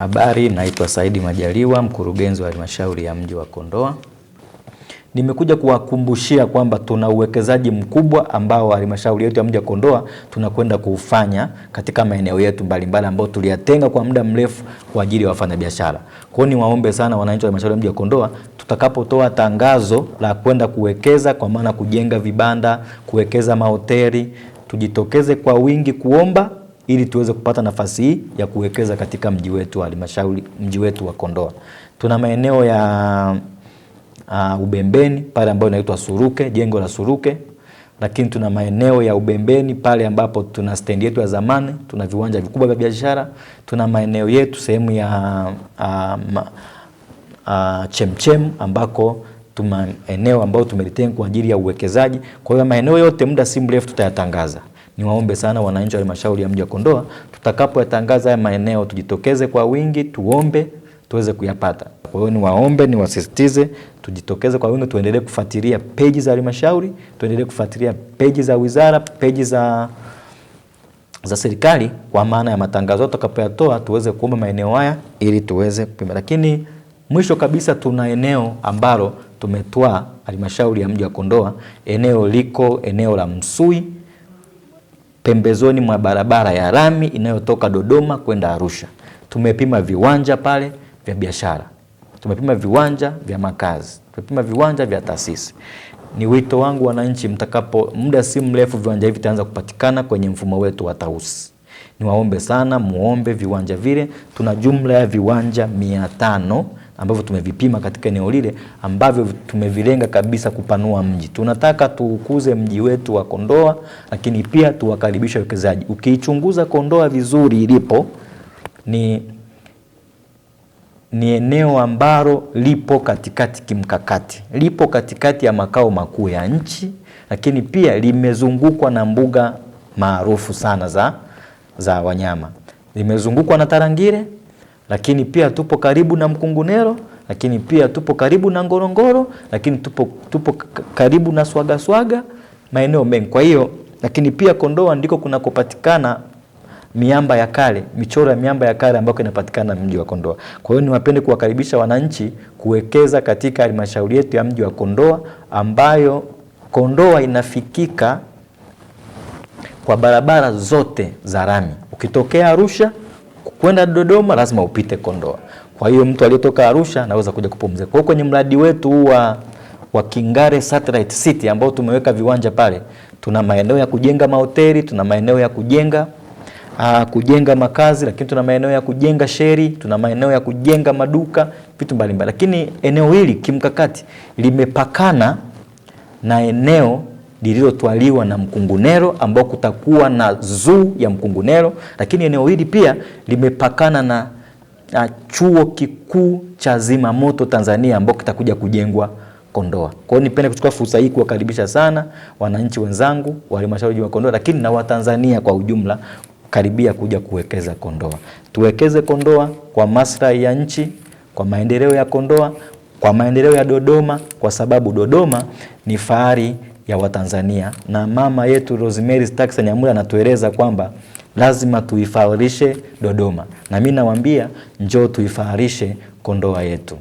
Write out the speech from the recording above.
Habari, naitwa Saidi Majaliwa, mkurugenzi wa halmashauri ya mji wa Kondoa. Nimekuja kuwakumbushia kwamba tuna uwekezaji mkubwa ambao halmashauri yetu ya mji wa Kondoa tunakwenda kuufanya katika maeneo yetu mbalimbali ambayo tuliyatenga kwa muda mrefu kwa ajili ya wafanyabiashara. Kwa hiyo niwaombe sana wananchi wa halmashauri ya mji wa Kondoa, tutakapotoa tangazo la kwenda kuwekeza, kwa maana kujenga vibanda, kuwekeza mahoteli, tujitokeze kwa wingi kuomba ili tuweze kupata nafasi hii ya kuwekeza katika mji wetu wa halmashauri, mji wetu wa Kondoa. Tuna maeneo ya Ubembeni pale ambayo inaitwa Suruke, jengo la Suruke, lakini tuna maeneo ya Ubembeni pale ambapo tuna stendi yetu ya zamani, tuna viwanja vikubwa vya biashara, tuna maeneo yetu sehemu ya Chemchem ambako tuna eneo ambayo tumelitenga kwa ajili ya uwekezaji. Kwa hiyo maeneo yote muda si mrefu tutayatangaza. Niwaombe sana wananchi wa halmashauri ya mji wa Kondoa, tutakapoyatangaza haya maeneo tujitokeze kwa wingi, tuombe tuweze kuyapata. Kwa hiyo niwaombe, niwasisitize tujitokeze kwa wingi, tuendelee kufuatilia peji za halmashauri, tuendelee kufuatilia peji za wizara, peji za serikali, kwa maana ya matangazo tutakapoyatoa tuweze kuomba maeneo haya ili tuweze kupima. Lakini mwisho kabisa tuna eneo ambalo tumetoa halmashauri ya mji wa Kondoa, eneo liko eneo la Msui pembezoni mwa barabara ya rami inayotoka Dodoma kwenda Arusha. Tumepima viwanja pale vya biashara, tumepima viwanja vya makazi, tumepima viwanja vya taasisi. Ni wito wangu wananchi, mtakapo muda si mrefu viwanja hivi vitaanza kupatikana kwenye mfumo wetu wa Tausi. Niwaombe sana muombe viwanja vile. Tuna jumla ya viwanja 500 ambavyo tumevipima katika eneo lile ambavyo tumevilenga kabisa kupanua mji. Tunataka tuukuze mji wetu wa Kondoa, lakini pia tuwakaribishe wawekezaji. Ukiichunguza Kondoa vizuri ilipo ni eneo ambalo lipo katikati kimkakati, lipo katikati ya makao makuu ya nchi, lakini pia limezungukwa na mbuga maarufu sana za wanyama, limezungukwa na Tarangire, lakini pia tupo karibu na Mkungunero, lakini pia tupo karibu na Ngorongoro, lakini tupo karibu na Swaga Swaga, maeneo mengi. Kwa hiyo lakini pia Kondoa ndiko kunakopatikana miamba ya kale, michoro ya miamba ya kale ambayo inapatikana mji wa Kondoa. Kwa hiyo niwapende kuwakaribisha wananchi kuwekeza katika halmashauri yetu ya mji wa Kondoa, ambayo Kondoa inafikika kwa barabara zote za rami. Ukitokea Arusha kwenda Dodoma lazima upite Kondoa. Kwa hiyo mtu aliyetoka Arusha anaweza kuja kupumzika. Kwa hiyo kwenye mradi wetu huu wa Kingare Satellite City ambao tumeweka viwanja pale, tuna maeneo ya kujenga mahoteli, tuna maeneo ya kujenga makazi, lakini tuna maeneo ya kujenga sheri, tuna maeneo ya kujenga maduka, vitu mbalimbali. Lakini eneo hili kimkakati limepakana na eneo lililotwaliwa na Mkungunero ambao kutakuwa na zoo ya Mkungunero, lakini eneo hili pia limepakana na chuo kikuu cha zimamoto Tanzania ambao kitakuja kujengwa Kondoa. Kwa hiyo nipende kuchukua fursa hii kuwakaribisha sana wananchi wenzangu wa halmashauri ya Kondoa, lakini na Watanzania kwa ujumla karibia kuja kuwekeza Kondoa. Tuwekeze Kondoa kwa maslahi ya nchi, kwa maendeleo ya Kondoa, kwa maendeleo ya Dodoma, kwa sababu Dodoma ni fahari ya Watanzania. Na mama yetu Rosemary Stax Nyamura anatueleza kwamba lazima tuifaharishe Dodoma. Na mimi nawaambia njoo tuifaharishe Kondoa yetu.